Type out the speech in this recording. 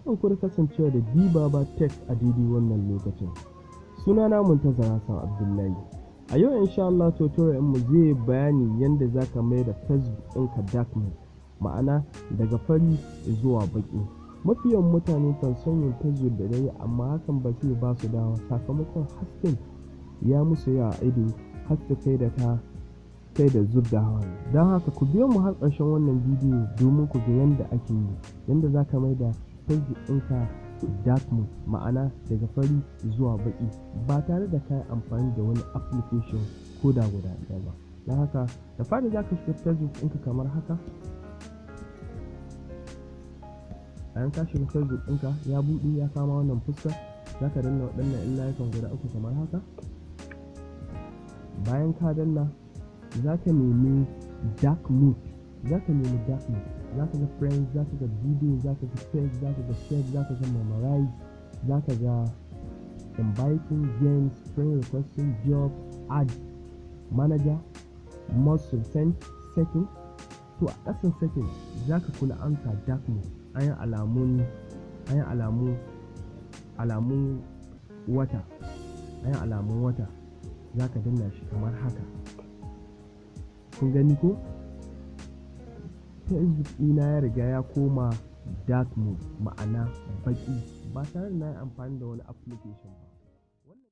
Barkan ku da kasancewa da Dibaba Tech a daidai wannan lokacin. Sunana Muntazar Hassan Abdullahi. A yau insha Allah tutorial mu zai bayani yanda zaka mai da Facebook ɗinka dark mode, ma'ana daga fari zuwa baƙi. Mafi yawan mutane kan son yin Facebook da dare, amma hakan ba zai ba su dama sakamakon hasken ya musu yawa a ido har su kai da ta kai da zub da hawaye. Don haka ku biyo mu har ƙarshen wannan bidiyo domin ku ga yanda ake yi, yanda za ka mai da Facebook ɗinka dark mode, ma'ana daga fari zuwa baƙi, ba tare da ka yi amfani da wani application ko da guda ɗaya ba. Don haka da fari za ka shiga Facebook ɗinka kamar haka. Bayan ka shiga Facebook ɗinka ya buɗe ya kama wannan fuska, za ka danna waɗannan 'yan layukan guda uku kamar haka. Bayan ka danna, za ka nemi dark mode, za ka nemi dark mode, za ka ga friends, za ka ga video, za ka ga page, za ka ga share, za ka ga memorize, za ka ga inviting, games, friend requesting, jobs, ad manager, most recent, setting. To a ƙasan setting za ka kula an sa dark mode, an yi alamun, an yi alamun, alamun wata, an yi alamun wata, za ka danna shi kamar haka. Kun gani ko? Facebook ɗina ya riga ya koma dark mode, ma'ana baƙi, ba tare da na yi amfani da wani application ba.